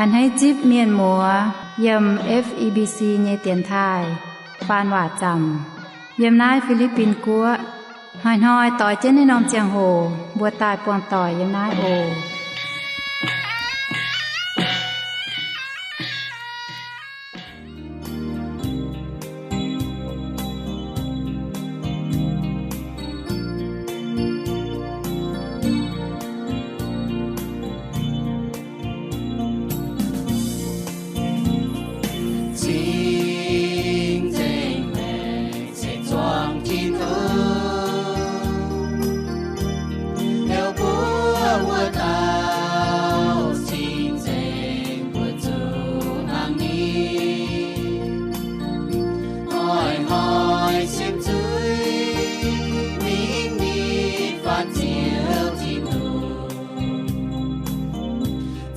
A'hneiv zipv mienh muoz yiem F E B C nyei dienx taaih faan waac zaamc yiem naaiv Fi^li^bin Guoqv. Hnoi-hnoi doix jienv naaiv norm ziangh hoc mbuo daaih buangh doic yiem naaiv oc. Cing-nzengc maengc se zuangx Tin-Hungh, heuc mbuo wuov dauh cing-nzengc mbuo zuqc hnangv ni. Hnoi-hnoi siemv zuiz mingh ni, faanh Ziouv Tin-Hungh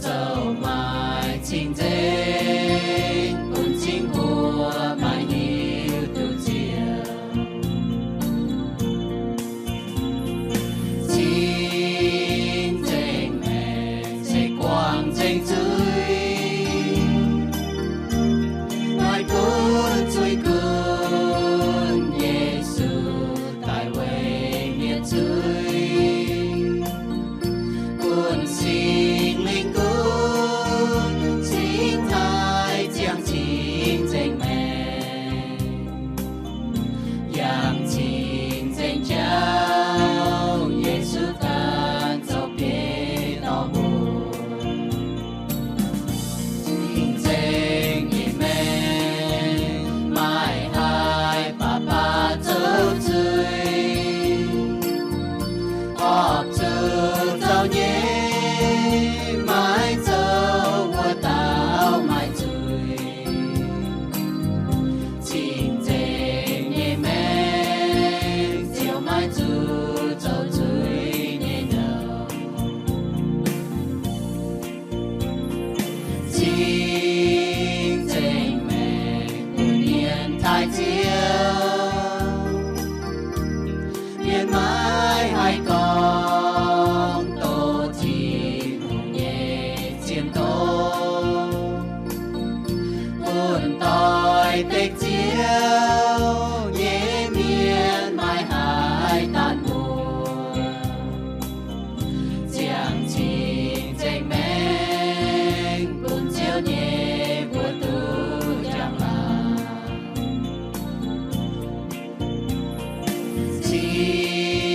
zoux maaih cing-nzengc bun cing mbuo maaih hiuv duqv Ziouv. Cing-nzengc maengc se guangc nzengc zuiz, maaih gunv zuiz gunv Yesu daaih weic mienh zuiz, gunv Singx Lingh gunv cingx taaih ziangh cing-nzengc maengc, yangh cing-nzengc jauv Yesu daaih zoux biei dorngx mbuo. Cing-nzengc nyei maengc maaih haaix baac baac zoux zuiz, horpc zuqc zoux nyei, maiv zoux wuov dauh maaih zuiz. Cing-nzengc nyei maengc ziouc maiv zuqc zoux zuiz nyei nouh. Cing-nzengc maengc bun mienh taaih Ziouv, mienh maiv haih gorngv doqc Tin-Hungh nyei zienh doz. Bun doix-dekc Ziouv nyei mienh maiv haih daanh mbuo. Ziangh cing-nzengc maengc bun Ziouv nyei mbuox duqv njang-laangc. Cing-nzengc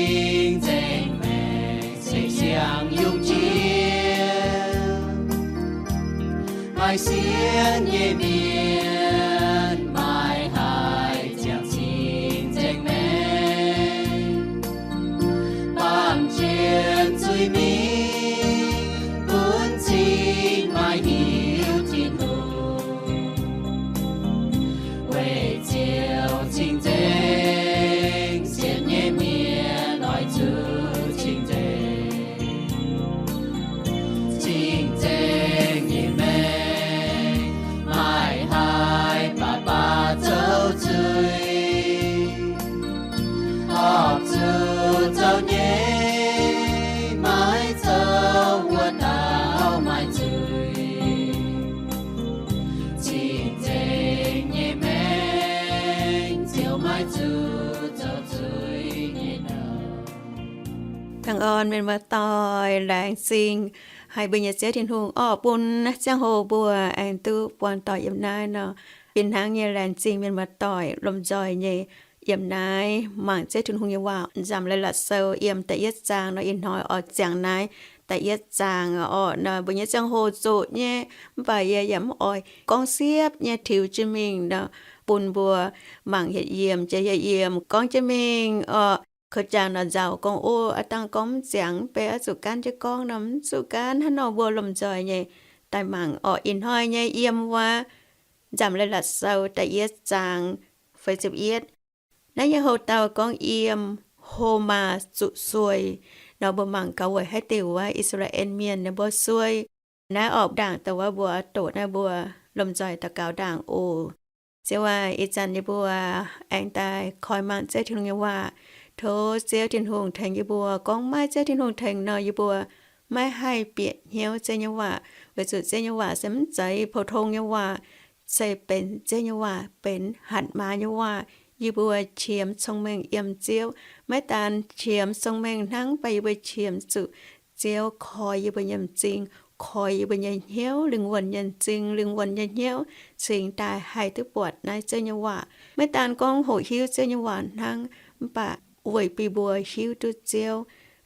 maengc se siang-yungz jiex, maaih sienx nyei mienh maiv haih ziangh cing-nzengc maengc. Baamh jien zuiz-mingh gunv cing maaih hiuv Tin-Hungh. Weic Ziouv cing-nzengc, sienx nyei mienh oix zuqc cing-nzengc. Cing-nzengc nyei maengc maaih haaix baac baac zoux zuiz, horpc zuqc zoux nyei, maiv zoux wuov dauh maaih zuiz. Cing-nzengc nyei maengc ziouc maiv zuqc zoux zuiz nyei nouh. Dangh orn mienh muoz-doic, laengz zingh haiz mbuo nyei Ziouv Tin-Hungh orqc, bun ziangh hoc mbuo aengx duqv buangh doic yiem naaiv nor. Fih hnangv nyei laengz zingh mienh muoz-doic lomh nzoih nyei yiem naaiv mangc Ziouv Tin-Hungh nyei waac nzamc leiz-latc sou yiem da'yietv zaang nor. Ih hnoi oix ziangx naaiv da'yietv zaang orqc nor. Mbuo nyei ziangh hoc zuqc nyei, mv baac yie yaac mv oix gorngv siepv nyei tiux jienv mingh nor, bun mbuo mangc yietc yiem jiex yietc yiem gorngv jienv mingh orqc. Kouv jangx nor nzauh gorngv, o, aav dangh gorngv mv ziangx, mv bei oix zuqc gaanv jienv gorngv nor, mv zuqc gaanv. Hnangv nor mbuo lomh nzoih nyei daaih mangc orqc. Ih hnoi nyei yiem wuov nzamc leiz-latc sou da'yietv zaang feix ziepc yietv. Naaiv nyei houx-dauh gorngv yiem Homaa zuqc suei nor. Mbuo mangc gaax weic haaix diuc wuov I^saa^laa^en Mienh ninh mbuo suei. Naaiv orqc, ndaangc dongh wuov mbuo doqc naaiv, mbuo lomh nzoih daux gaux ndaangc oc. Ziouv aac, ih zanc yie mbuo aengx daaih koi mangc Ziouv Tin-Hungh nyei waac. Tov Ziouv Tin-Hungh tengx yie mbuo. Gorngv maiv Ziouv Tin-Hungh tengx nor, yie mbuo maiv haih bieqc hnyouv Ziouv nyei waac, weic zuqc Ziouv nyei waac se mv zeiz pou-tong nyei waac, se benx Ziouv nyei waac, benx hatc maaz nyei waac. Yie mbuo qiemx cong-mengh yiem Ziouv, maiv daan qiemx cong-mengh hnangv, mv baac yie mbuo qiemx zuqc Ziouv koi yie mbuo nyei m'zing, koi yie mbuo nyei hnyouv, lingh wuonh nyei m'zing, lingh wuonh nyei hnyouv, cingx daaih haih duqv buatc naaiv Ziouv nyei waac. Maiv daan gorngv hoqc hiuv Ziouv nyei waac hnangv, mv baac weic bun yie mbuo hiuv duqv Ziouv,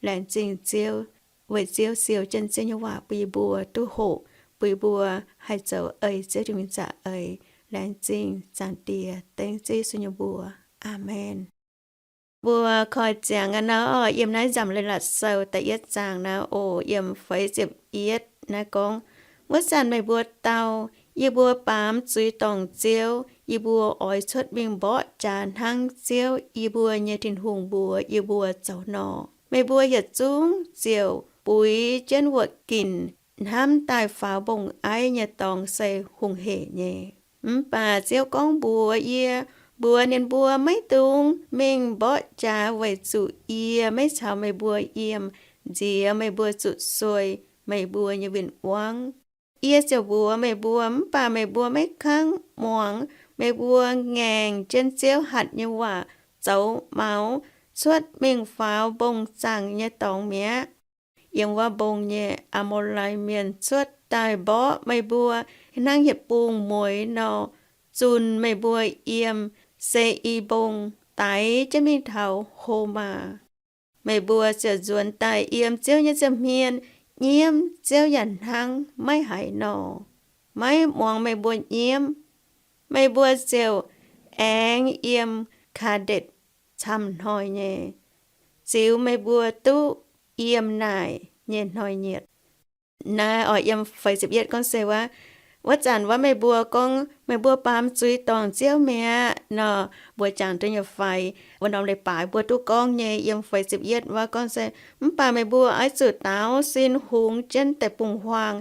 laengz zingh Ziouv, weic Ziouv siou jienv Ziouv nyei waac bun yie mbuo duqv hoqc, bun yie mbuo haih zoux ei Ziouv Tin-Hungh nyei za'eix. Laengz zingh Zaangc Diex, dengv Ziouv Yesu nyei mbuox. Aamen. Mbuo koi ziangx aqv nor, yiem naaiv Nzamc Leiz-Latc Sou da'yietv zaangc naaiv oc, yiem feix ziepc yietv naaiv gorngv, Wuov zanc meih mbuo dau, Yie mbuo baamz zuiz dorngc Ziouv, yie mbuo oix cuotv mingh mborqv jaax hnangv Ziouv yie mbuo nyei Tin-Hungh mbuox yie mbuo zoux nor, meih mbuo yietc zungv ziouc buix jienv wuoqc ginc hnamv daaih faaux mbong-aiv nyei dorngx se hungh hec nyei. Mv baac Ziouv gorngv mbuox yie, mbuox ninh mbuo, Maiv dungx mingh mborqv jaax weic zuqc yie maiv caux meih mbuo yiem, nziex meih mbuo zuqc sueih meih mbuo nyei win-wangv. Yie ziouc mbuox meih mbuo, mv baac meih mbuo maiv kangv muangx. Meih mbuo ngaengc jienv Ziouv hatc nyei waac zoux maux, cuotv mingh faaux mbong-zaangc nyei dorngx mi'aqv. Yiem wuov mbong nyei Aa^mo^lai Mienh cuotv daaih mborqv meih mbuo hnangv hietc bungh mueiz nor, zunh meih mbuo yiem Se^i Mbong, daix jienv mingh taux Homaa. Meih mbuo ziouc nzuonx daaih yiem Ziouv nyei nza'hmien, nyiemv Ziouv yaac hnangv maiv haiz nor, maiv muangx meih mbuo nyiemv. Meih mbuo ziouc aengx yiem Kaa^ndetc camv hnoi nyei, ziux meih mbuo duqv yiem naaic nyei hnoi-nyieqc. Naaiv oix yiem feix ziepc yietv gorngv se wuov, wuov zanc wuov meih mbuo gorngv meih mbuo baamz zuiz dorngc Ziouv mi'aqv nor, mbuo jangx duqv nyei fai? Wuov norm leiz-baaix mbuo duqv gorngv nyei yiem feix ziepc yietv wuov gorngv se, Mv baac meih mbuo oix zuqc daaux sin hungx jienv deic-bung-huaang,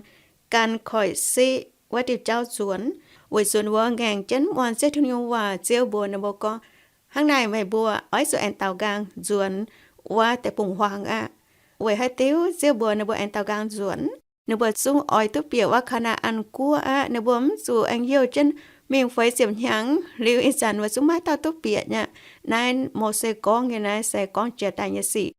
gan koiv-siqv wuov diuh jauv nzuonx, weic zuqc ninh mbuo ngaengc jienv mv muangx Ziouv Tin-Hungh nyei waac. Ziouv mbuox ninh mbuo gorngv, Hnangv naaic meih mbuo oix zuqc aengx daaux nqaang nzuonx wuov deic-bung-huaang aqv. Weic haaix diuc Ziouv mbuox ninh mbuo aengx daaux nqaang nzuonx? Ninh mbuo zungv oix duqv bieqc wuov Kaa^naa^an Guoqv aqv. Ninh mbuo mv zuqc aengx youh jienv mingh feix ziepc hnyangx liuz, ih zanc mbuo zungv maiv dauh duqv bieqc nyei. Naaiv Mose gorngv nyei naaiv se gorngv jiex daaih nyei sic,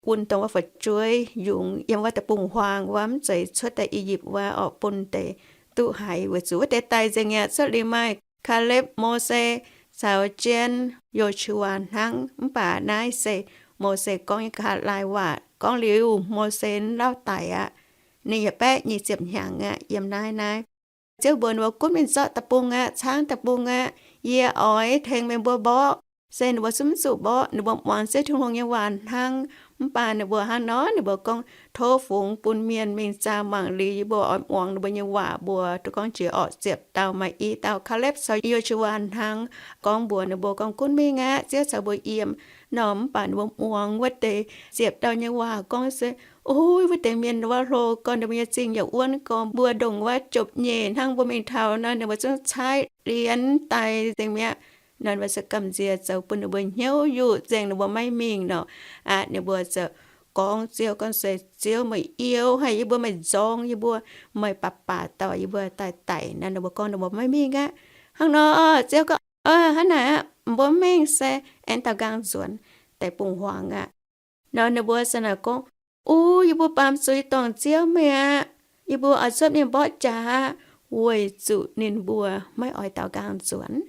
bun dongh wuov fu'jueiv yungz yiem wuov deic-bung-huaang wuov, mv zeiz cuotv daaih I^yipv wuov, oix bun deix duqv haiz, weic zuqc wuov deix daic nzengc mi'aqv. Cuotv liuz maaih Kaalepv, Mose caux jienv Yo^su^waa hnangv. Mv baac naaiv se Mose gorngv nyei Kaa^laaix waac. Gorngv liuz Mose lauh daic aqv. Ninh yaac baeqv nyic ziepc hnyangx aqv. Yiem naaiv naaiv, Ziouv mbuox ninh mbuo, Gunv mingh zorqv deic-bung aqv, caangv deic-bung aqv. Yie oix tengx meih mbuo mborqv. Se ninh mbuo zungv mv zuqc mborqv, ninh mbuo muangx Ziouv Tin-Hungh nyei waac hnangv. Mv baac ninh mbuo hnangv nor, ninh mbuo gorngv, Tov fungx bun mienh mingh zaah mangc liuz, yie mbuo oix muangx ninh mbuo nyei waac mbuox. Duqv gorngv jiex orqc ziepc dauh, maaih i dauh Kaalepv caux Yo^su^waa hnangv, gorngv mbuox ninh mbuo gorngv, Gunv mingh aqv, Ziouv caux mbuo yiem nor. Mv baac ninh mbuo muangx wuov deix ziepc dauh nyei waac gorngv se, O, wuov deix mienh wuov hlo gorx, ninh mbuo nyei zingh yaac wuonv gorx. Mbuo ndongc wuov jopv-nyeic hnangv, mbuo mingh taux nor, ninh mbuo zungv caaiv lienz daaih nzengc mi'aqv. Nor ninh mbuo se gamh nziex zoux bun ninh mbuo hnyouv yuqc nzengc, ninh mbuo maiv mingh nor. Aqv, ninh mbuo ziouc gorngv Ziouv, gorngv se, Ziouv, meih youh haic yie mbuo, meih nzorng yie mbuo, meih baac baac dorh yie mbuo daaih daic nor. Ninh mbuo gorngv ninh mbuo maiv mingh aqv. Hnangv nor, Ziouv gorngv, Hnangv naaic aqv, mbuo mv mingh se aengx daaux nqaang nzuonx deic-bung-huaang aqv. Nor ninh mbuo se naaic gorngv, O, yie mbuo baamz zuiz dorngc Ziouv mi'aqv. Yie mbuo oix cuotv mingh mborqv jaax aqv. Weic zuqc ninh mbuo maiv oix daaux nqaang nzuonx.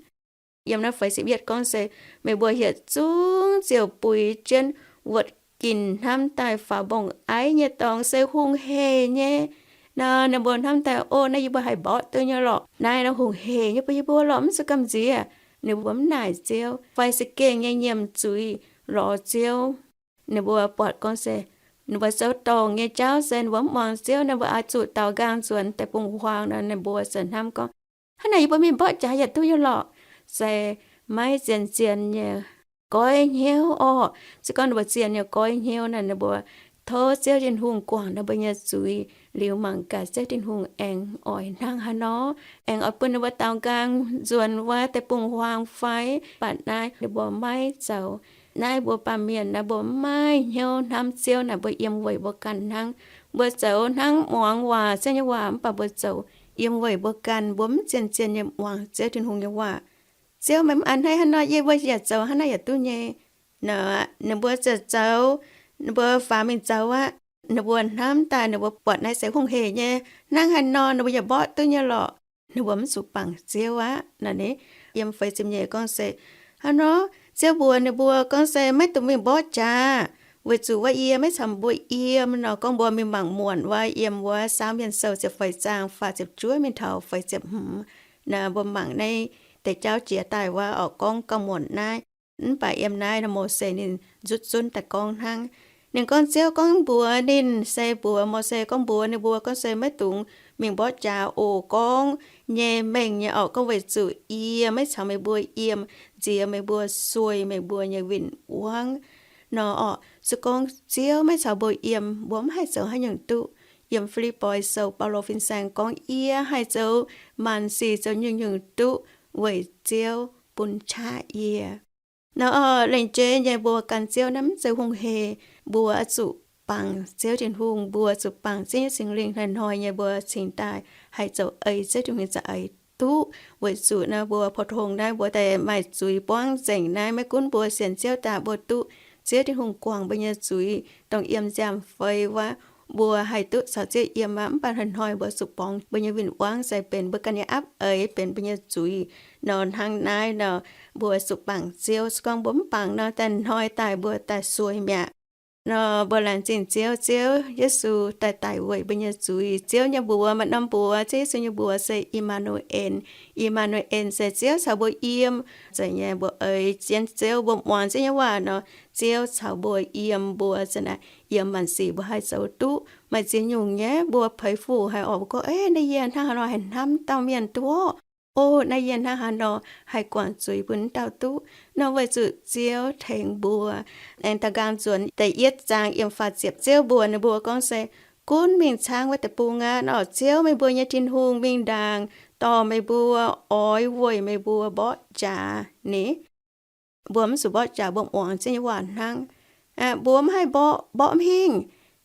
Yiem naaiv feix ziepc yietv gorngv se, Meih mbuo yietc zungv ziouc buix jienv wuoqc ginc hnamv daaih faaux mbong-aiv nyei dorngx se hungh hec nyei. Nor ninh mbuo hnamv daaih, O, naaiv yie mbuo haih mborqv duqv nyei lorqc. Naaiv nor hungh hec nyei bun yie mbuo lorqc, mv zuqc gamh nziex. Ninh mbuo mv naaic Ziouv fai za'gengh nyei nyiemc zuiz lorz Ziouv. Ninh mbuo buatc gorngv se, ninh mbuo zoux dorngc nyei jauv se ninh mbuo mv muangx Ziouv, ninh mbuo oix zuqc daaux nqaang nzuonx deic-bung-huaang nor, ninh mbuo ziouc hnamv gorngv, Hnangv naaic yie mbuo mingh mborqv jaax yaac duqv nyei lorqc. Se maiv zien-zien nyei goiv hnyouv orqc. Se gorngv ninh mbuo zien nyei goiv hnyouv nor, ninh mbuo tov Ziouv Tin-Hungh guangc ninh mbuo nyei zuiz liuz, mangc gaax Ziouv Tin-Hungh aengx oix hnangv haaix nor, aengx oix bun ninh mbuo daaux nqaang nzuonx wuov deic-bung-huaang fai? Mv baac naaiv ninh mbuo maiv zoux. Naaiv mbuo baamh mienh naaiv, mbuo maiv maaih hnyouv hnamv Ziouv naaic, mbuo yiem weic mbuo ganh hnangv. Mbuo zoux hnangv muangx waac, Ziouv nyei waac, mv baac mbuo zoux yiem weic mbuo ganh, mbuo mv zien-zien nyei muangx Ziouv Tin-Hungh nyei waac. Ziouv, meih mv an hneiv hnangv nor, yie mbuo yaac zoux hnangv naaiv yaac duqv nyei. Nor ninh mbuo ziouc zoux, ninh mbuo faaux mingh zoux aqv. Ninh mbuo hnamv daaih ninh mbuo buatc naaiv se hungh hec nyei. Hnangv haaix nor ninh mbuo yaac mborqv duqv nyei lorqc. Ninh mbuo mv zuqc bangc Ziouv aqv. Naaiv yiem feix ziepc nyeic gorngv se hnangv nor, Ziouv mbuox ninh mbuo gorngv se, maiv dungx mingh mborqv jaax, weic zuqc wuov yie maiv caux mbuo yiem nor. Gorngv mbuo mingh mangc muonc wuov, yiem wuov Saauv Mienh Sou ziepc feix zaang faah ziepc juov mingh taux feix ziepc hmz. Naaiv mbuo mangc naaiv deix jauv jiex daaih wuov, oix gorngv gauh muonc naaiv. Mv baac yiem naaiv nor Mose ninh nzutv zunv daaih gorngv hnangv. Ninh gorngv, Ziouv gorngv mbuox ninh, se mbuox Mose gorngv mbuox ninh mbuo gorngv se, maiv dungx mingh mborqv jaax oc. Gorngv nyei mengh nyei orqc, gorngv weic zuqc yie maiv caux meih mbuo yiem, nziex meih mbuo sueih meih mbuo nyei win-wangv nor orqc. Se gorngv Ziouv maiv caux mbuo yiem, mbuo mv haih zoux haaix nyungc duqv. Yiem Fi^lipv^poi Sou Baulo fin-saeng gorngv, yie haih zoux maanc sic, zoux nyungc-nyungc duqv weic Ziouv bun qaqv yie. Nor orqc, lengc jeiv nyei mbuo gan Ziouv naaiv mv zeiz hungh hec. Mbuo oix zuqc bangc Ziouv Tin-Hungh, mbuo zuqc bangc Ziouv nyei Singx Lingh hnoi-hnoi nyei mbuo cingx daaih haih zoux eix Ziouv Tin-Hungh nyei za'eix duqv. Weic zuqc naaiv mbuo pou-tong naaiv mbuo daaih maaih zuiz buangv nzengc naaiv, maiv gunv mbuo sienx Ziouv daaih mbuo duqv Ziouv Tin-Hungh guangc mbuo nyei zuiz, dongh yiem nziaamv-fei wuov, mbuo haih duqv caux Ziouv yiem aqv. Mv baac hnoi-hnoi mbuo zuqc borngz mbuo nyei win-wangv se benx mbuo ganh nyei apv eix, benx mbuo nyei zuiz. Nor hnangv naaiv nor, mbuo zuqc bangc Ziouv. Se gorngv mbuo mv bangc nor, daaih hnoi daaih mbuo daaih sueih mi'aqv. Nor mbuo laengz zingh Ziouv, Ziouv Yesu daaih daic weic mbuo nyei zuiz. Ziouv nyei mbuox maaih norm mbuox, Ziouv Yesu nyei mbuox se I^maa^nu^en. I^maa^nu^en se Ziouv caux mbuo yiem. Zeiz nyei mbuo eix jienv Ziouv, mbuo muangx Ziouv nyei waac nor, Ziouv caux mbuo yiem, mbuo za'naaic yiem maanc sic mbuo haih zoux duqv. Maaih ziex nyungc nyei mbuo peix fuc haic orqc, mbuo gorngv, Eix, naaiv yie hnangv haaix nor haih hnamv dauh mienh duqv? O, naaiv yie hnangv haaix nor haih guangc zuiz bun dauh duqv? Nor weic zuqc Ziouv tengx mbuo. Aengx daaux nqaang nzuonx da'yietv zaang yiem faah ziepc, Ziouv mbuox ninh mbuo gorngv se, gunv mingh caangv wuov deic-bung aqv. Nor Ziouv meih mbuo nyei Tin-Hungh mingh ndaangc dorh meih mbuo, oix weic meih mbuo mborqv jaax ni. Mbuo mv zuqc mborqv jaax, mbuo muangx Ziouv nyei waac hnangv. Mbuo mv haih mborqv, mborqv mv hingh.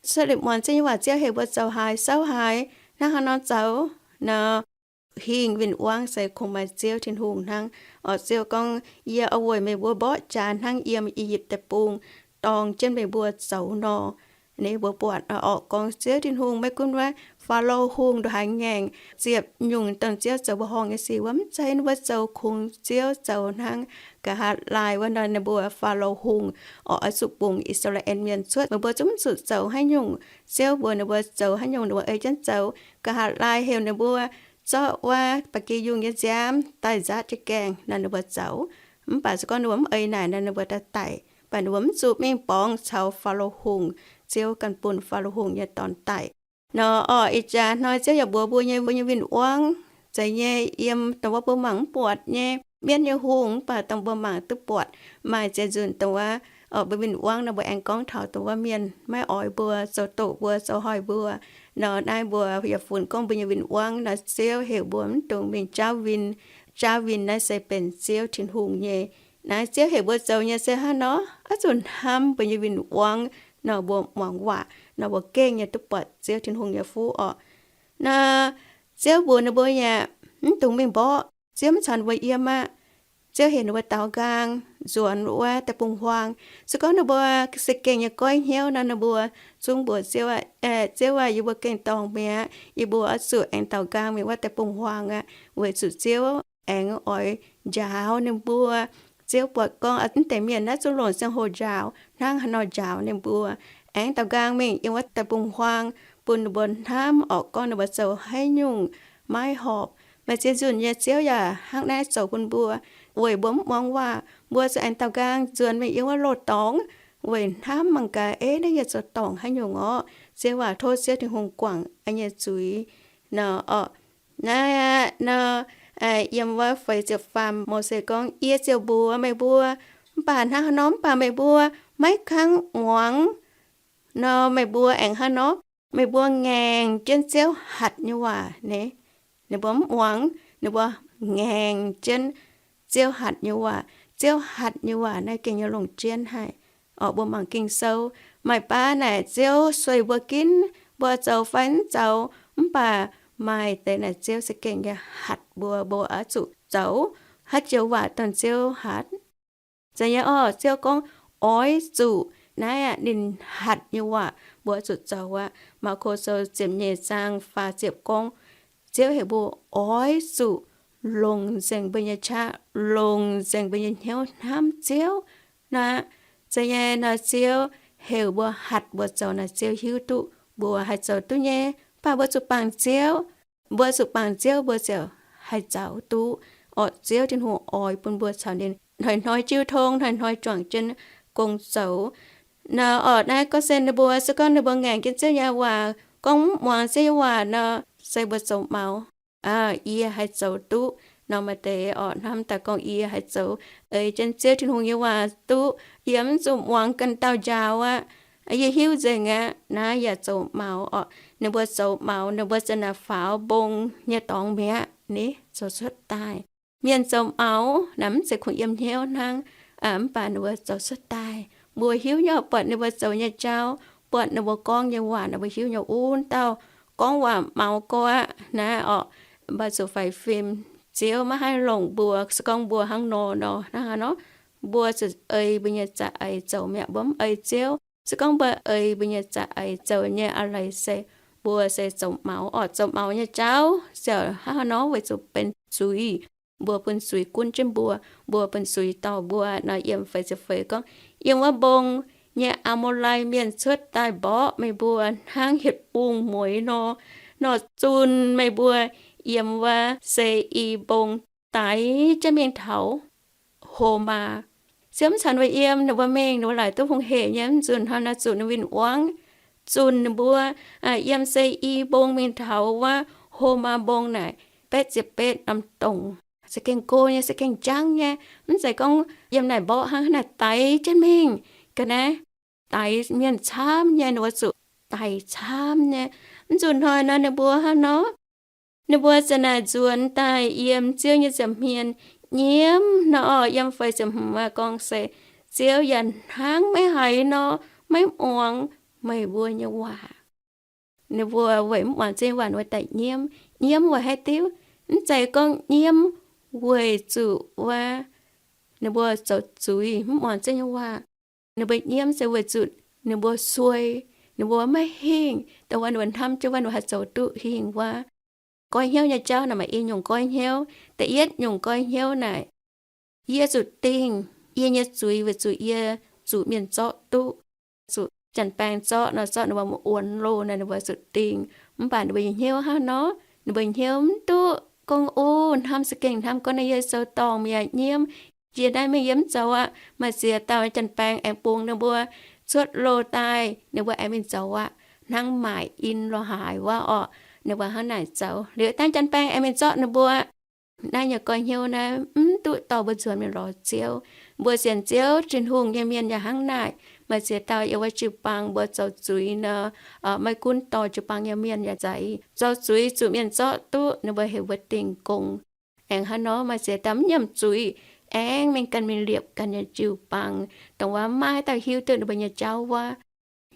Sueih liuz muangx Ziouv nyei waac, Ziouv heuc mbuo zoux haaix, souv haaix, hnangv haaix nor zoux nor, hingh win-wangv se kungx maaih Ziouv Tin-Hungh hnangv. Orqc, Ziouv gorngv, Yie oix weic meih mbuo mborqv jaax hnangv yiem I^yipv Deic-Bung dorng jienv meih mbuo zoux nor. Ninh mbuo buatc orqc, gorngv Ziouv Tin-Hungh maiv gunv wuov Faalo Hungh ndongc haaix ngaengc, ziepc nyungc dongh Ziouv zoux mbuoqc horngh nyei sic wuov, mv zeiz ninh mbuo zoux, kungx Ziouv zoux hnangv. Nqa'haav laai wuov nor ninh mbuo Faalo Hungh orqc oix zuqc bungx I^saa^laa^en Mienh cuotv, meih mbuo zungv mv zuqc zoux haaix nyungc. Ziouv mbuox ninh mbuo zoux haaix nyungc ninh mbuo ei jienv zoux. Nqa'haav laai heuc ninh mbuo zorqv wuov ba'gi yungh nyei nziaamv daaih nzaatv jienv gaengh nor ninh mbuo zoux. Mv baac se gorngv ninh mbuo mv ei naaic nor ninh mbuo daaih daic. Mv baac ninh mbuo mv zuqc mingh borngz caux Faalo Hungh. Ziouv ganh bun Faalo Hungh nyei dorn daic. Nor orqc, ih jaax hnoi Ziouv yaac mbuox mbuo nyei, mbuo nyei win-wangv, zeiz nyei, yiem dongh wuov mbuo mangc mv buatc nyei mienv nyei hungh, mv baac dongh mbuo mangc duqv buatc. Maaih ziex nzunc dongh wuov, orqc, mbuo win-wangv nor mbuo aengx gorngv taux dongh wuov mienh maiv oix mbuo, zoux doqc mbuo, zoux hoic mbuo. Nor naaiv mbuo yaac funx gorngv mbuo nyei win-wangv nor, Ziouv heuc mbuo mv dungx mingh jaauv win. Jaauv win naaiv se benx Ziouv Tin-Hungh nyei. Naaiv Ziouv heuc mbuo zoux nyei se hnangv nor, oix zuqc hnamv mbuo nyei win-wangv nor mbuo muangx waac nor mbuo gengh nyei duqv buatc Ziouv Tin-Hungh nyei fuqv orqc. Nor Ziouv mbuox ninh mbuo yaac mv dungx mingh mborqv. Ziouv mv caux ninh mbuo yiem aqv. Ziouv heuc ninh mbuo daaux nqaang nzuonx wuov deic-bung-huaang. Se gorngv ninh mbuo se gengh nyei goiv hnyouv nor, ninh mbuo zungv mbuox Ziouv, Ziouv aah, yie mbuo gengh dorngc mi'aqv. Yie mbuo oix zuqc aengx daaux nqaang mingh wuov deic-bung-huaang aqv, weic zuqc Ziouv aengx oix njaaux ninh mbuo. Ziouv buatc gorngv mv deix mienh naaiv zungv longc ziangh hoc njaaux, hnangv haaix nor njaaux ninh mbuo. Aengx daaux nqaang mingh yiem wuov deic-bung-huaang bun ninh mbuo hnamv orqc, gorngv ninh mbuo zoux haaix nyungc maiv horpc. Maaih ziex nzunc nyei Ziouv yaac hnangv naaiv zoux bun mbuo, weic mbuo mv muangx waac. Mbuo zuqc aengx daaux nqaang nzuonx mingh yiem wuov loz-dorngx weic hnamv mangc gaax, Eix, naaiv yie zoux dorngc haaix nyungc orqc? Ziouv aac, tov Ziouv Tin-Hungh guangc yie nyei zuiz nor orqc. Naaiv nor, yiem wuov feix ziepc faam Mose gorngv, Yie ziouc mbuox meih mbuo, mv baac hnangv haaix nor, mv baac meih mbuo maiv kangv muangx nor, meih mbuo aengx hnangv nor, meih mbuo ngaengc jienv Ziouv hatc nyei waac ni. Ninh mbuo mv muangx, ninh mbuo ngaengc jienv Ziouv hatc nyei waac. Ziouv hatc nyei waac naaiv gengh nyei longc jienv haic. Orqc, mbuo mangc Ging-Sou, maaih baav naaic Ziouv sueih mbuo ginv Mbuo zoux fai mv zoux, mv baac maaih deix naaic Ziouv za'gengh nyei hatc mbuo, mbuo oix zuqc zoux haaix joux waac dongh Ziouv hatc. Zeiz nyei orqc, Ziouv gorngv oix zuqc, naaiv aqv, ninh hatc nyei waac mbuo oix zuqc zoux aqv. Maako Sou ziepc nyeic zaang faah ziepc gorngv, Ziouv heuc mbuo oix zuqc longc nzengc mbuo nyei qaqv, longc nzengc mbuo nyei hnyouv hnamv Ziouv. Naaiv aqv, zeiz nyei nor, Ziouv heuc mbuo, hatc mbuo zoux naaic, Ziouv hiuv duqv mbuo haih zoux duqv nyei. Mv baac mbuo zuqc bangc Ziouv, mbuo zuqc bangc Ziouv mbuo ziouc haih zoux duqv. Orqc, Ziouv Tin-Hungh oix bun mbuo caux ninh hnoi-hnoi jiu tong, hnoi-hnoi juangc jienv gong zoux. Nor orqc, naaiv gorngv se ninh mbuo, se gorngv ninh mbuo ngaengc jienv Ziouv nyei waac, gorngv mv muangx Ziouv nyei waac nor, se mbuo zoux maux. Yie haih zoux duqv nor, maaih deix orqc hnamv daaih gorngv, yie haih zoux, eix jienv Ziouv Tin-Hungh nyei waac duqv, yie mv zuqc muangx ganh dauh njaaux aqv. Yie hiuv nzengc aqv, naaiv yaac zoux maux orqc. Ninh mbuo zoux maux, ninh mbuo za'naaic faaux mbong nyei dorngx mi'aqv, ninh zoux cuotv daaih. Mienh zoux maux naaic mv zeiz kungx yiem hnyouv hnangv, mv baac ninh mbuo zoux cuotv daaih. Mbuo hiuv nyei orqc, buatc ninh mbuo zoux nyei jauv, buatc ninh mbuo gorngv nyei waac, ninh mbuo hiuv nyei wuov dauh gorngv waac maux gorqv aqv naaiv orqc. Mbuo zuqc faix fim, Ziouv maiv haih longc mbuo. Se gorngv mbuo hnangv nor nor, hnangv haaix nor, mbuo zuqc ei mbuo nyei za'eix zoux mi'aqv. Mbuo mv ei Ziouv, se gorngv mbuo ei mbuo nyei za'eix zoux nyei a'leiz se, mbuo se zoux maux orqc. Zoux maux nyei jauv ziouc hnangv haaix nor, weic zuqc benx zuiz. Mbuo bun zuiz gunv jienv mbuo, mbuo bun zuiz dorh mbuo nor, yiem feix ziepc feix gorngv, yiem wuov mbong nyei Aa^mo^lai Mienh cuotv daaih mborqv meih mbuo hnangv hietc bung mueiz nor, nor zunh meih mbuo yiem wuov Se^i Mbong daix jienv mingh taux Homaa. Ziouv mv caux ninh mbuo yiem, ninh mbuo mingh, ninh mbuo laaic duqv hungh hec nyei. Mv nzunc hnoi nor zuqc ninh win-wangv zunh ninh mbuo yiem Se^i Mbong mingh taux wuov Homaa Mbong naaic betv ziepc betv norm dongc. Za'gengh go nyei, za'gengh jangv nyei. Mv zeiz gorngv yiem naaic mborqv hnangv, naaic daix jienv mingh. Ga'naaiv daix mienh camv nyei, ninh mbuo zuqc daix camv nyei. Mv nzunc hnoi nor ninh mbuo hnangv nor, ninh mbuo za'naaic nzuonx daaih yiem Ziouv nyei nza'hmien nyiemv nor, yiem feix ziepc hmz gorngv se, Ziouv yaac hnangv maiv haiz nor, maiv muangx meih mbuo nyei waac. Ninh mbuo weic mv muangx Ziouv nyei waac ninh mbuo daaih nyiemv. Nyiemv weic haaix diuc? Mv zeiz gorngv nyiemv weic zuqc wuov ninh mbuo zoux zuiz mv muangx Ziouv nyei waac. Ninh mbuo nyiemv se weic zuqc ninh mbuo suei, ninh mbuo maiv hingh, dongh wuov ninh mbuo hnamv jienv wuov ninh mbuo haih zoux duqv hingh wuov. Goiv hnyouv nyei jauv naaic maaih i nyungc goiv hnyouv. Da'yietv nyungc goiv hnyouv naaic, yie zuqc dingh yie nyei zuiz weic zuqc yie zuqc mienh zorqv duqv. Zuqc janx-baeng zorqv nor, zorqv ninh mbuo wuonx loh nor, ninh mbuo zuqc dingh. Mv baac ninh mbuo nyei hnyouv hnangv nor, ninh mbuo hnyouv mv duqv gorngv, o, hnamv za'gengh hnamv gorngv naaiv yie zoux dorngc mi'aqv, nyiemv. Yie naaiv mingh yie mv zoux aqv. Maaih ziex dauh janx-baeng aengx bungx ninh mbuo cuotv loh daaih, ninh mbuo aengx mingh zoux aqv. Hnangv maaic in lorz haaix wuov orqc, ninh mbuo hnangv naaic zoux. Liuz dangh janx-baeng aengx mingh zorqv ninh mbuo. Naaiv nyei goiv hnyouv naaiv mv duqv dorh mbuo nzuonx mingh lorz Ziouv. Mbuo sienx Ziouv Tin-Hungh nyei mienh yaac hnangv naaic. Maaih ziex dauh yiem wuov jiu-baang mbuo zoux zuiz nor, maiv gunv dorh jiu-baang nyei mienh yaac zeiz, zoux zuiz zuqc mienh zorqv duqv, ninh mbuo heuc mbuo dingh gong. Aengx hnangv nor, maaih ziex dauh mv nyiemc zuiz, aengx mingh ganh mingh liepc ganh nyei jiu-baang, dongh wuov maiv dauh hiuv duqv ninh mbuo nyei jauv wuov.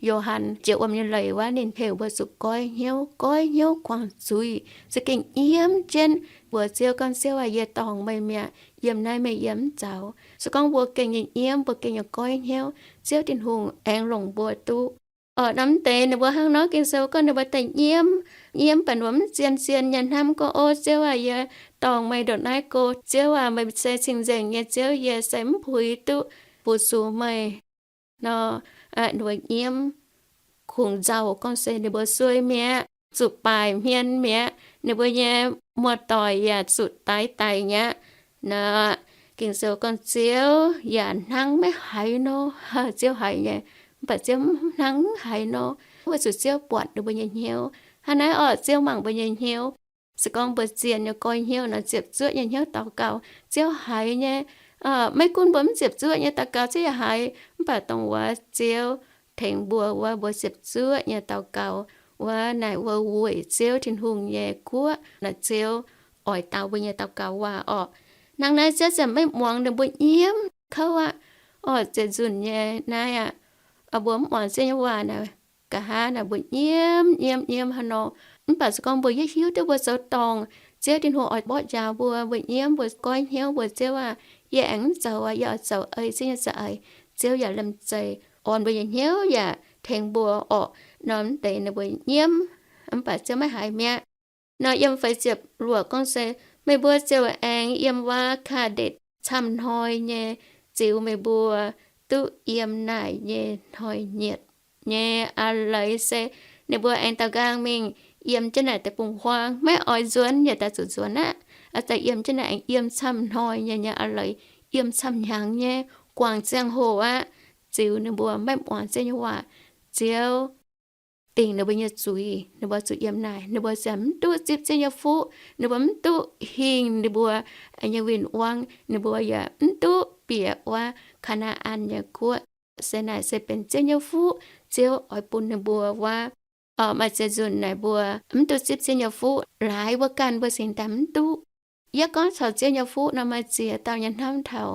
Yo^han jiex wuom nyei leiz wuov, ninh heuc mbuo zuqc goiv hnyouv, goiv hnyouv kuangx zuiz, za'gengh nyiemv jienv mbuox Ziouv gorngv, Ziouv aac, yie dorngc meih mi'aqv. Yiem naaiv meih yiem mv zaux. Se gorngv mbuo gengh nyei nyiemv, mbuo gengh nyei goiv hnyouv, Ziouv Tin-Hungh aengx longc mbuo duqv. Orqc, norm deix ninh mbuo hnangv nor, Ging-Sou gorngv ninh mbuo daaih nyiemv, nyiemv baac ninh mbuo mv zien-zien nyei hnamv gorngv, O Ziouv aac, yie dorngc meih ndongc naaiv go. Ziouv aac, meih se cing-nzengc nyei Ziouv, yie se mv puix duqv fu-sux meih nor. Ninh mbuo nyiemv kungx nzauh gorngv se ninh mbuo suei mi'aqv, zuqc baaic hmien mi'aqv, ninh mbuo nyei muoz-doic yaac zuqc daix daic mi'aqv. Nor, Ging-Sou gorngv Ziouv yaac hnangv maiv haiz nor. Ziouv haiz nyei, mv baac Ziouv mv hnangv mv haiz nor, weic zuqc Ziouv buatc ninh mbuo nyei hnyouv. Hnangv naaiv orqc, Ziouv mangc mbuo nyei hnyouv. Se gorngv mbuo zien nyei goiv hnyouv nor, ziepc zuoqv nyei hnyouv daux gaux, Ziouv haiz nyei. Maiv gunv mbuo mv ziepc zuoqv nyei daux gaux, Ziouv yaac haiz. Mv baac dongh wuov Ziouv tengx mbuo wuov, mbuo ziepc zuoqv nyei daux gaux wuov naaic wuov weic Ziouv Tin-Hungh nyei guoqv naaic, Ziouv oix daux mbuo nyei daux gaux waac orqc. Hnangv naaiv Ziouv ziouc maiv muangx ninh mbuo nyiemv kouv aqv. Orqc, ziouc nzunc nyei naaiv aqv. Mbuo mv muangx Ziouv nyei waac naaic, Nqa'haav naaic mbuo nyiemv nyiemv nyiemv haaix nor, mv baac se gorngv mbuo yaac hiuv duqv mbuo zoux dorngc, Ziouv Tin-Hungh oix mborqv njaaux mbuo, mbuo nyiemv, mbuo goiv hnyouv mbuo, Ziouv aah! Yie aengx mv zoux aqv. Yie oix zoux ei Ziouv nyei za'eix. Ziouv yaac liemh zeih orn mbuo nyei hnyouv yaac tengx mbuo orqc. Nor mv deix ninh mbuo nyiemv, mv baac Ziouv maiv haiz mi'aqv. Nor yiem feix ziepc luoqc gorngv se, meih mbuo ziouc aengx yiem wuov Kaa^ndetc camv hnoi nyei ziux meih mbuo duqv yiem naaic nyei hnoi-nyieqc nyei a'leiz se ninh mbuo aengx daaux nqaang mingh yiem jienv naaic deic-bung-huaang, maiv oix nzuonx yaac daaih zuqc nzuonx aqv. Oix daaih yiem jienv naaic aengx yiem camv hnoi nyei nyei a'leiz, yiem camv hnyangx nyei guangc ziangh hoc aqv, ziux ninh mbuo maiv muangx Ziouv nyei waac. Ziouv dingc ninh mbuo nyei zuiz, ninh mbuo zuqc yiem naaic. Ninh mbuo ziouc mv duqv zipv Ziouv nyei fuqv, ninh mbuo mv duqv hingh ninh mbuo nyei win-wangv, ninh mbuo yaac mv duqv bieqc wuov Kaa^naa^an nyei guoqv. Se naaic se benx Ziouv nyei fuqv Ziouv oix bun ninh mbuo wuov. Maaih ziex nzunc naaic mbuo mv duqv zipv Ziouv nyei fuqv, laaix mbuo ganh mbuo singx daaih mv duqv. Yie gorngv caux Ziouv nyei fuqv nor, maaih ziex dauh nyei hnamv taux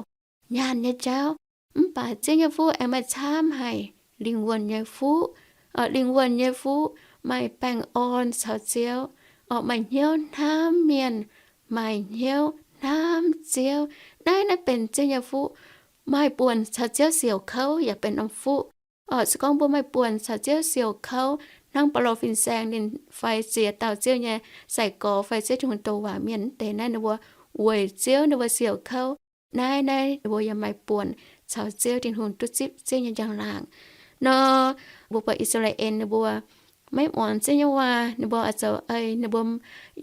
nyaanh nyei jauv, mv baac Ziouv nyei fuqv aengx maaih camv haic lingh wuonh nyei fuqv. Lingh wuonh nyei fuqv maaih baengh orn caux Ziouv, orqc, maaih hnyouv hnamv mienh, maaih hnyouv hnamv Ziouv. Naaiv, naaiv benx Ziouv nyei fuqv. Maaih buonc caux Ziouv siouc kouv yaac benx norm fuqv. Orqc, se gorngv mbuo maaih buonc caux Ziouv siouc kouv, hnangv Baulo fin-saeng ninh fai ziex dauh Ziouv nyei sai-gorx fai Ziouv Tin-Hungh douc waac mienh mv deix naaiv, ninh mbuo weic Ziouv ninh mbuo siouc kouv. Naaiv, naaiv ninh mbuo yaac maaih buonc caux Ziouv Tin-Hungh duqv zipv Ziouv nyei njang-laangc. Nor mbuo buatc I^saa^laa^en ninh mbuo maiv muangx Ziouv nyei waac, ninh mbuo oix zoux ei, ninh mbuo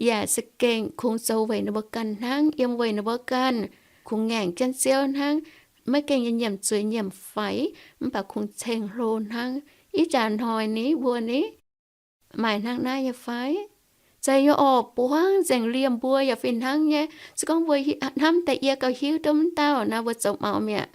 yaac za'gengh kungx zoux weic ninh mbuo ganh hnangv, yiem weic ninh mbuo ganh, kungx ngaengc jienv Ziouv hnangv, maiv gaengh nyei nyiemc zuiz nyiemc faix, mv baac kungx ceng-hlo hnangv. Ih jaax hnoi ni, mbuo ni, maaih hnangv naaiv nyei fai? Zeiz nyei orqc, buangv nzengc liemh mbuo yaac fih hnangv nyei. Se gorngv mbuo hnamv daaih yie gauh hiuv duqv mv dauh nor, mbuo zoux maux mi'aqv.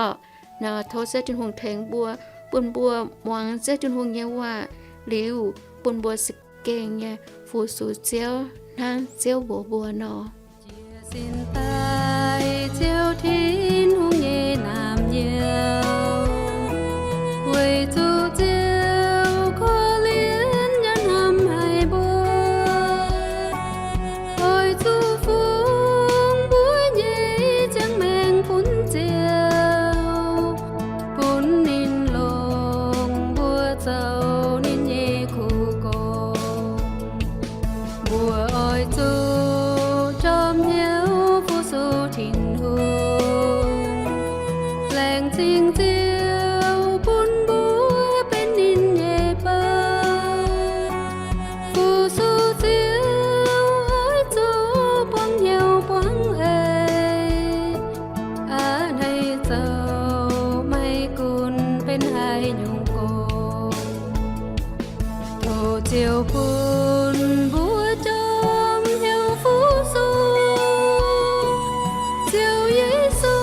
Orqc, nor tov Ziouv Tin-Hungh tengx mbuo, bun mbuo muangx Ziouv Tin-Hungh nyei waac liuz, bun mbuo za'gengh nyei fu-sux Ziouv hnangv Ziouv mbuox mbuo nor. Jiez sin daaih Ziouv Tin-Hungh nyei naamh nyouz, weic zuqc Ziouv korv-lienh yaac hnamv haic mbuo, oix zuqc fungx mbuo nyei ziangh maengc bun Ziouv, bun ninh longc mbuo zoux ninh nyei kuv gong. Mbuo oix zuqc jorm hnyouv fu-sux Tin-Hungh, laengz zingh Ziouv bun mbuo benx ninh nyei bou. Fu-sux Ziouv oix zuqc buangv hnyouv buangv eix. Aa, naaiv zoux maiv gunv benx haaix nyungc gong, tov Ziouv bun mbuo jorm hnyouv fu-sux Ziouv Yesu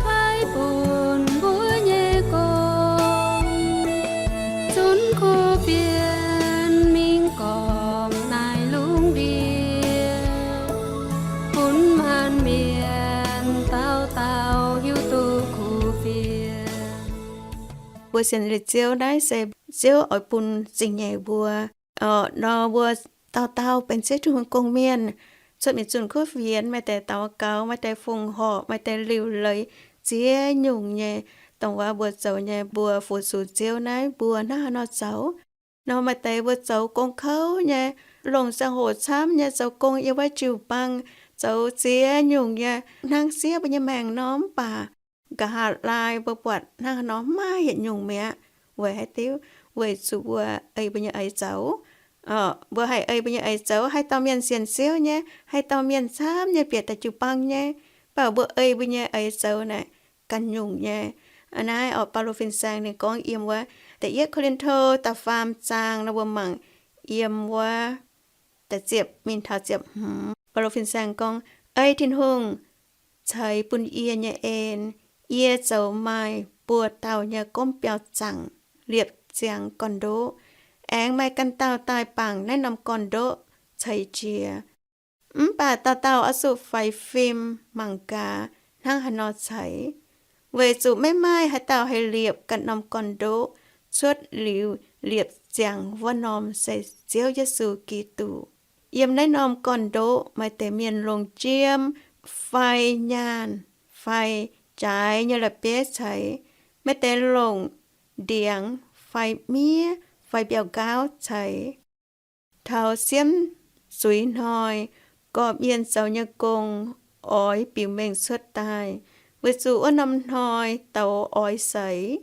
paaiv bun mbuo nyei gong, zunv kuv fienx mingh gormx naaiv lungh ndiev, bun maanc mienh dauh dauh hiuv duqv kuv fienx. Mbuo sienx liuz Ziouv naaiv se Ziouv oix bun zingh nyeic mbuo. Orqc, nor mbuo dauh dauh benx Ziouv Tin-Hungh gong-mienh, cuotv mingh zunh kuv fienx, maaih deix daux gaux, maaih deix fongc horc, maaih deix liuc leiz, ziex nyungc nyei, dongh wuov mbuo zoux nyei, mbuo fu-sux Ziouv naaiv mbuo hnangv haaix nor zoux. Nor maaih deix mbuo zoux gong kouv nyei, longc ziangh hoc camv nyei zoux gong yiem wuov jiu-baang, zoux ziex nyungc nyei, hnangv siev mbuo nyei maengc nor, mv baac nqa'haav laai mbuo buatc hnangv haaix nor maaih yietc nyungc mi'aqv. Weic haaix diuc? Weic zuqc mbuo ei mbuo nyei eix zoux. Mbuo haih ei mbuo nyei eix zoux, haaix dauh mienh sienx Ziouv nyei, haaix dauh mienh camv nyei bieqc daaih jiu-baang nyei, mv baac mbuo ei mbuo nyei eix zoux naaic ganh nyungc nyei. Naaiv orqc, Baulo fin-saeng ninh gorngv yiem wuov Da'yietv Ko^lin^to da'faam zaang nor, mbuo mangc yiem wuov da'ziepc mingh taux ziepc hmz. Baulo fin-saeng gorngv, Ei Tin-Hungh ceix bun yie nyei en, yie zoux maaih buo dauh nyei gomv biauv-zaangc liepc ziangx gorn-ndoqv, aengx maaih ganh dauh daaih bangc naaiv norm gorn-ndoqv ceix jiex. Mv baac dauh dauh oix zuqc faix fim mangc gaax hnangv haaix nor ceix, weic zuqc maiv maaih haaix dauh haih liepc ganh norm gorn-ndoqv cuotv liuz liepc ziangx wuov norm se Ziouv Yesu Giduc. Yiem naaiv norm gorn-ndoqv maaih deix mienh longc jiem fai nyaanh fai jaaix nyei la'bieiv ceix, maaih deix longc ndiangx fai miev fai mbiauh nqaauv ceix. Taux siemv zuiz hnoi, gorqv-mienh zoux nyei gong oix biux mengh cuotv daaih, weic zuqc wuov norm hnoi douz oix seix,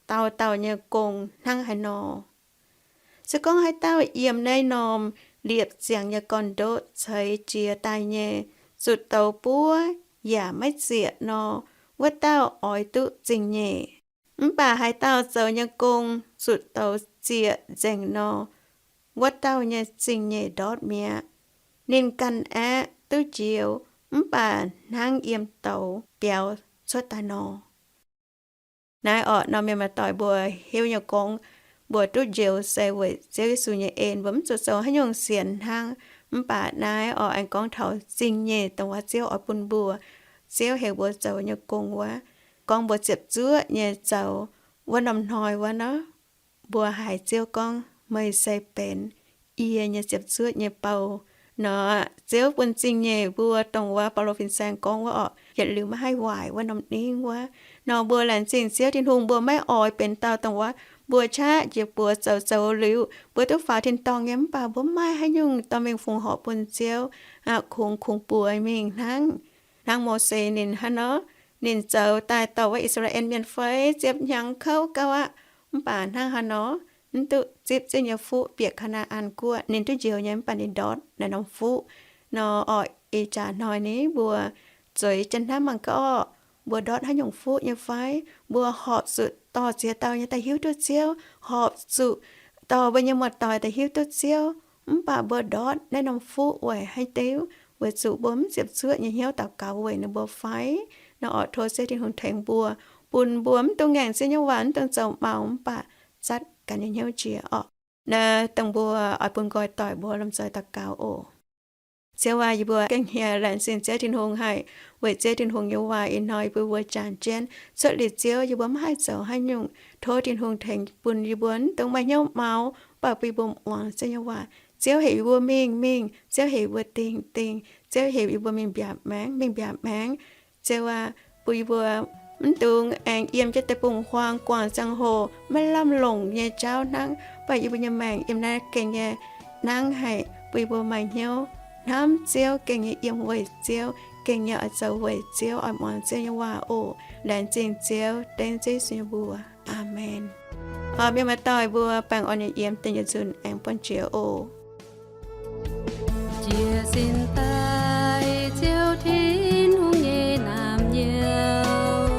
dauh dauh nyei gong hnangv haaix nor. Se gorngv haaix dauh yiem naaiv norm liepc ziangx nyei gorn-ndoqv ceix jiez daaih nyei, zuqc douz buov yaac maiv zieqc nor, wuov dauh oix duqv zingh nyeic. Mv baac haaix dauh zoux nyei gong zuqc douz zieqc nzengc nor, wuov dauh nyei zingh nyeic ndortv mi'aqv. Ninh ganh aeqv, duqv njoux, mv baac hnangv yiem douz biaux cuotv daaih nor. Naaiv orqc, norm mienh maaih doic mbuo hiuv nyei gorngv, mbuo duqv njoux se weic Ziouv Yesu nyei en, mbuo mv zuqc zoux haaix nyungc sienx hnangv. Mv baac naaiv orqc, aengx gorngv taux zingh nyeic dongh wuov Ziouv oix bun mbuo. Ziouv heuc mbuo zoux nyei gong wuov, gorngv mbuo ziepc zuoqv nyei zoux wuov norm hnoi wuov nor, mbuo haiz Ziouv gorngv, meih se benx yie nyei ziepc zuoqv nyei bou. Nor, Ziouv bun zingh nyeic mbuo dongh wuov Baulo fin-saeng gorngv wuov orqc, yietc liuz maiv haih waaic wuov norm ningv wuov. Nor mbuo laengz zingh Ziouv Tin-Hungh, mbuo maiv oix benx dauh dongh wuov mbuo qaqv njiec buoz zoux zoux liuz mbuo duqv faaux tin-dorngh nyei, mv baac mbuo maiv maaih haaix nyungc dorh mingh fongc horc bun Ziouv, kungx kungx buoz mingh hnangv. Hnangv Mose ninh hnangv nor, ninh zoux daaih dorh wuov I^saa^laa^en Mienh feix ziepc hnyangx kouv gauh aqv, mv baac hnangv haaix nor, mv duqv zipv Ziouv nyei fuqv bieqc Kaa^naa^an Guoqv. Ninh duqv njoux nyei, mv baac ninh ndortv naaiv norm fuqv. Nor orqc, ih jaax hnoi ni mbuo zueiz jienv hnamv mangc gaax orqc, mbuo ndortv haaix nyungc fuqv nyei fai? Mbuo horpc zuqc dorh ziex dauh nyei daaih hiuv duqv Ziouv, horpc zuqc dorh mbuo nyei muoz-doic daaih hiuv duqv Ziouv, mv baac mbuo ndortv naaiv norm fuqv weic haaix diuc? Weic zuqc mbuo mv ziepc zuoqv nyei hnyouv daux gaux weic ninh mbuo fai? Nor orqc, tov Ziouv Tin-Hungh tengx mbuo, bun mbuo mv dungx ngaengc Ziouv nyei waac, mv dungx zoux maux, mv baac zatv ganh nyei hnyouv jiex orqc. Naaiv dongh mbuo oix bun nqoi doic mbuo lomh nzoih daux gaux oc. Ziouv aac, yie mbuo gengh hieh laengz zingh Ziouv Tin-Hungh haic, weic Ziouv Tin-Hungh nyei waac ih hnoi yie mbuo mbuo jangx jienv. Cuotv liuz Ziouv, yie mbuo maiv haih zoux haaix nyungc. Tov Tin-Hungh tengx bun yie mbuo mv dungx maaih hnyouv maux, mv baac bun yie mbuo muangx Ziouv nyei waac. Ziouv heuc yie mbuo mingh, mingh. Ziouv heuc yie mbuo dingh, dingh. Ziouv heuc yie mbuo mingh mbiaauc maengx, mingh mbiaauc maengx. Ziouv aac, bun yie mbuo mv dungx aengx yiem jienv deic-bung-huaang guangc ziangh hoc maiv lamh longc nyei jauv hnangv, mv baac yie mbuo nyei maengc yiem naaiv gengh nyei hnangv haic, bun yie mbuo maaih hnyouv hnamv Ziouv, gengh nyei yiem weic Ziouv, gengh nyei oix zoux weic Ziouv, oix muangx Ziouv nyei waac oc. Laengz zingh Ziouv, dengv Ziouv Yesu nyei mbuox. Aamen. Mienh maaih doic mbuo baengh orn nyei yiem deix nyei nzunc aengx buangh jiex oc. Jiez sin daaih Ziouv Tin-Hungh nyei naamh nyouz,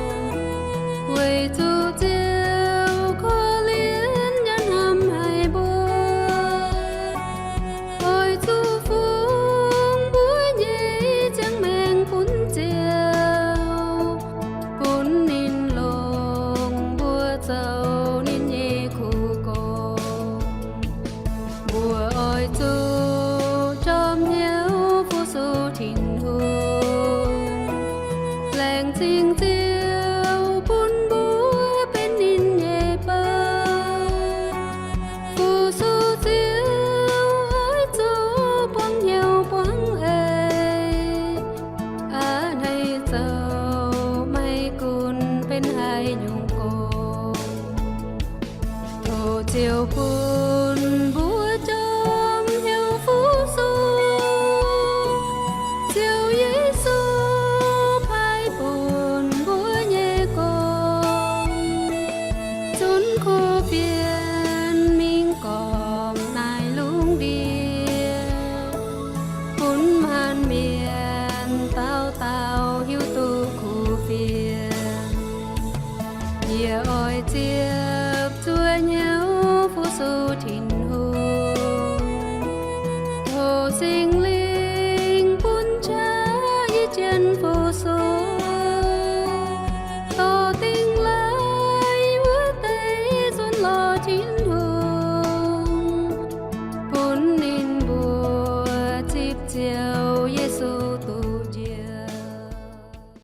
weic zuqc Ziouv korv-lienh nyanc hnamv haic mbuo, oix zuqc fungx mbuo nyei ziangh maengc bun Ziouv, bun ninh longc mbuo zoux ninh nyei kuv gorngv. Mbuo oix zuqc jorm hnyouv fu-sux Tin-Hungh, laengz zingh Ziouv bun mbuo benx ninh nyei bou. Fu-sux Ziouv oix zuqc buangv hnyouv buangv eix, a'hneiv zoux maiv gunv benx haaix nyungc gorngv. Tov Ziouv bun